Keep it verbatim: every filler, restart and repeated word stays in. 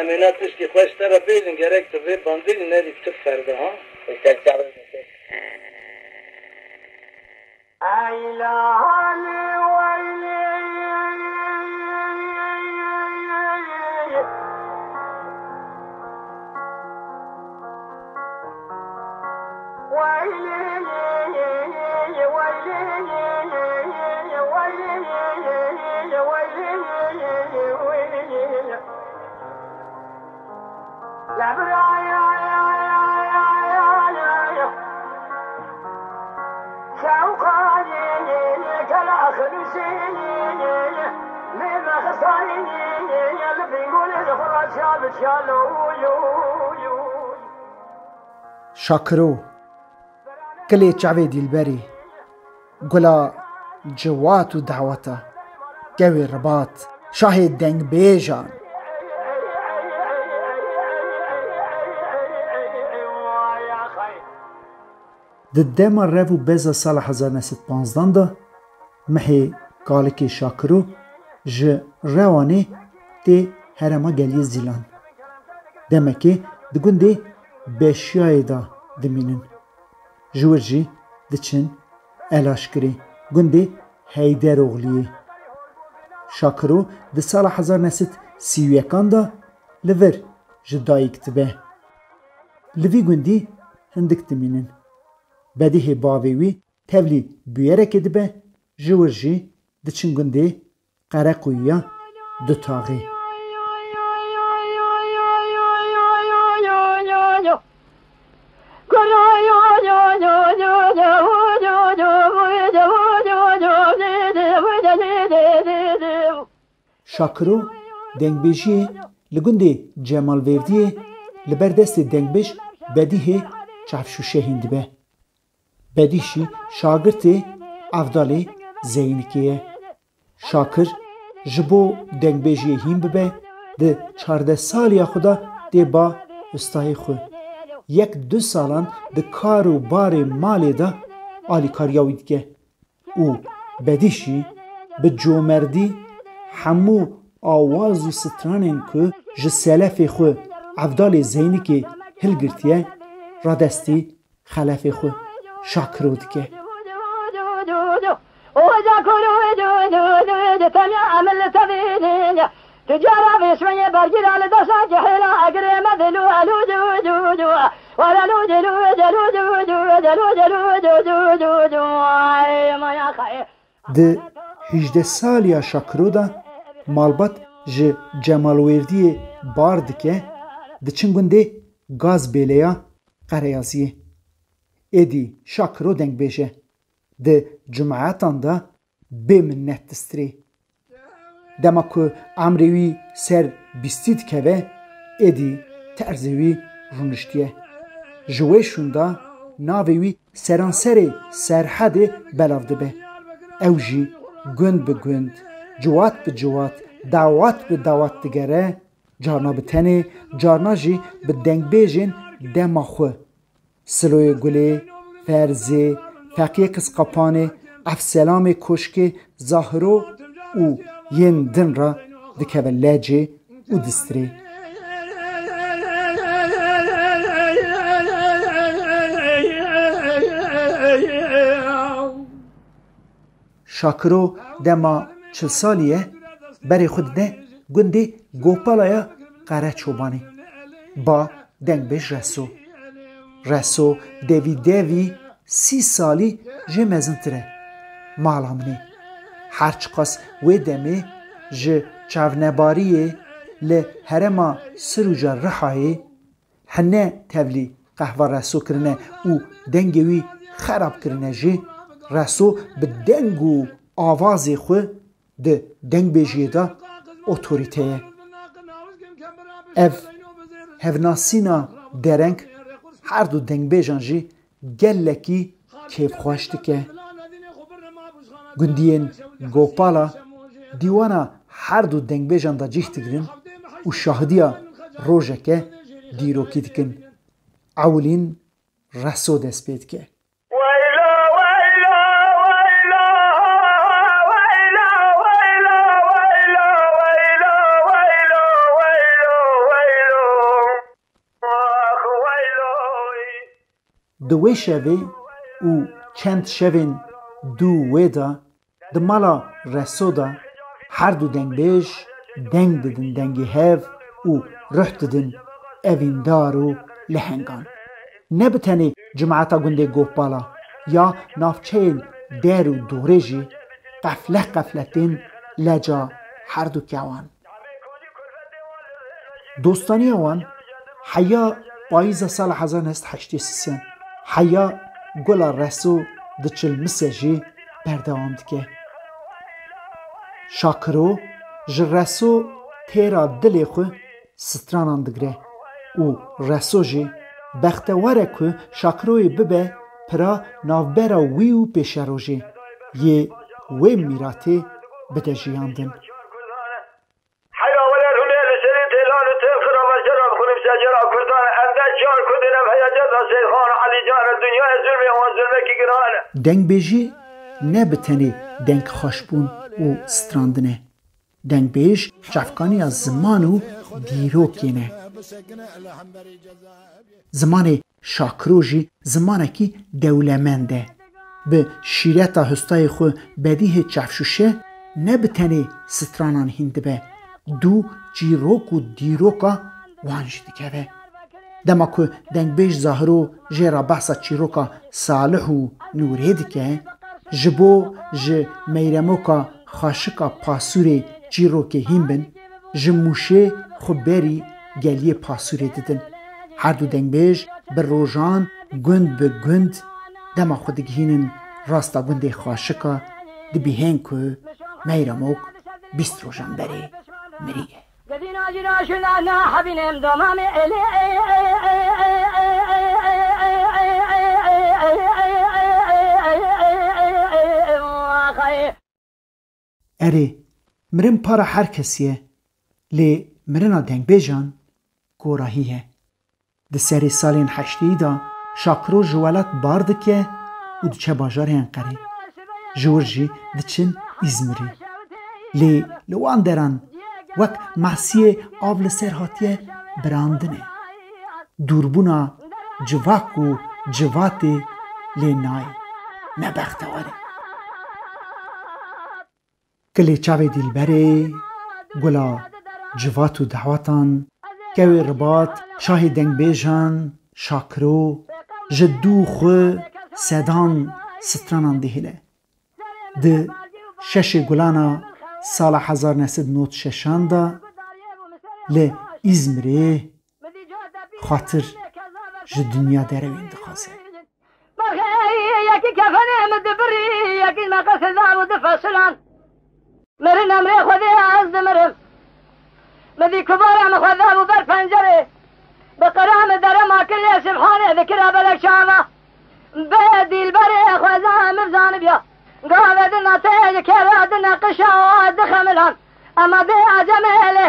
Em ê na tiştî xwe ji te re bêjin, gerek tu vê bandî nedî tu ferde ha. Şakiro, kilê çavê dîlberî, gula ciwat û daweta, kewê ribat, şahê dengbêjan. Di dema rev û beza sala hezar neh sed panzdan de mehê kalikê Şakiro ji Rewanê tê herêma Geliyê Zîlan. Demekê di gundê Beşiyayê de dimînin. Ji wir jî diçin Elaşkirê, gundê Heyderoxliyê. Şakiro di sala hezar neh sed sî û yekan de li vir ji dayik dibe. Li vî gundî hindik dimînin. Bedîhê bavê wî tevlî bûyerekê dibe, ji wir jî diçin gundê Qereqoyiya Dutaxê. Şakiro dengbêjiyê li gundê Cemalvêrdiyê li ber destê dengbêj Bedîhê Çavşûşehîn dibe. Bedîh jî şagirtê Evdalê Zeynikê ye. Şakir ji bo dengbêjiyê hîn bibe, di çardeh saliya xwe de tê ba ustayê xwe. Yek du salan di kar û barê malê de alîkariya wî dike. Û Bedîh jî bi comerdî hemû awaz û stranên ku ji selefê xwe Evdalê Zeynikê hilgirtiye, radestî xelefê xwe Şakiro dike. Di hîjdeh saliya Şakiro de malbat ji Cemalwêrdiyê bar dike, diçin gundê Gazbêleya Qereyaziyê. Êdî Şakiro dengbêj e. Di cumeetan de bê minnet distirê. Dema ku emrê wî ser bîstî dikeve, êdî terzê wî rûniştiye. Ji wê şûnda navê wî seranserê Serhedê belav dibe. Ew jî gund bi gund, ciwat bi ciwat, dawat bi dawat digere, carna bi tenê, carna jî bi dengbêjên dema xwe. Siloyê Gulê, Ferzê, Feqiyê Qisqapanê, Evselamê Koşkê, Zahiro û yên din re dikeve lecê û distirê. Şakiro dema çil salî ye, berê xwe dide gundê Gopalaya Qereçobanê. Ba dengbêj Reso. Reso devî devî sî salî jê mezintir e. Mala min e. Her çiqas wê demê ji çavnebariyê li herêma Sirûca Rihayê hene tevlî qehva Reso kirine û dengê wî xerab kirine jî, Reso bi deng û avazê xwe di dengbêjiyê de otorîte ye. Ev hevnasîna dereng her du dengbêjan jî gelekî kêfxweş dike. Gundiyên Gopala dîwana her du dengbêjan de cih digirin û şahidiya rojeke dîrokî dikin. Ewilîn Reso dest pê dike. Di wê şevê û çend şevên dû wê de di mala Reso de her du dengbêj deng didin dengê hev û ruh didin evîndar û lehengan. Ne bi tenê cemaeta gundê Gohbala ya navçeyên der û dorê jî qefle qefle tên leca her du kewan. Dostaniya wan heya payîza sala hezar neh sed heştê sê heya Gula Reso di Çilmise jî berdewam dike. Şakiro ji Reso têra dilê xwe stranan digire û Reso jî bextewar e ku Şakiroyê bibe pira navbera wî û pêşerojê yê wê mîratê bide jiyandin. Heyra wele rûnê li serê têlan û têl xira ve şera bi xunû bi secera Kurdan. Em de çar Kurdên ev heya ceza Seyxan û Elî Can e. Dinyaya zulmê wan zulmekî giran e. Dengbêjî ne bi tenê deng xweşbûn û strandin e. Dengbêj çavkaniya ziman û dîrokê ne. Zimanê Şakiro jî zimanekî dewlemend e. Bi şîreta hustayê xwe bedîhê çavşûşe ne bi tenê stranan hîn dibe, dû çîrok û dîroka wan jî dikeve. Dema ku dengbêj Zahiro jê re behsa çîroka Salih û Nûrê dike, ji bo ji meyremoka xaşika Pasûrê çîrokê hîn bin, ji Mûşê xwe berî geliyê Pasûrê didin. Her du dengbêj bi rojan gund bi gund dema xwe digihînin rasta gundê Xaşika, dibihên ku Meyremok bîst rojan berê miriye. Erê, mirin para her kesî ye, lê mirina dengbêjan gorahî ye. Di serê salên heştêyî de Şakiro ji welat bar dike û diçe bajarê Enqerê. Ji wir jî diçin Îzmirê. Lê li wan deran wek masiyê av li ser hatiye birandine. Dûrbûna civak û civatê lê nayê. Ne bextewar e. Gilê çavê dîlberê, gula civat û dawatan, kewê ribat, şahê dengbêjan, Şakiro, ji dû xwe sedan stranan dihêle. Di şeşê gulana sala hezar neh sed nod şeşan de li Îzmirê xatir ji dinya derewên dixwaze. Berxê yekî kefenê min dibirî, yekî meqes zar û di fesilan. Mirin emrê Xwedê ez dimirim. Min dî kubara min xwe dabû ber pencerê. Bi qira min derema kilê Sibhanê dikira belek çava. Bê dîlberê xweza min zanibiya. Gavê din a tê ji kera din e qişa dixemilan. Ema bê acemê lê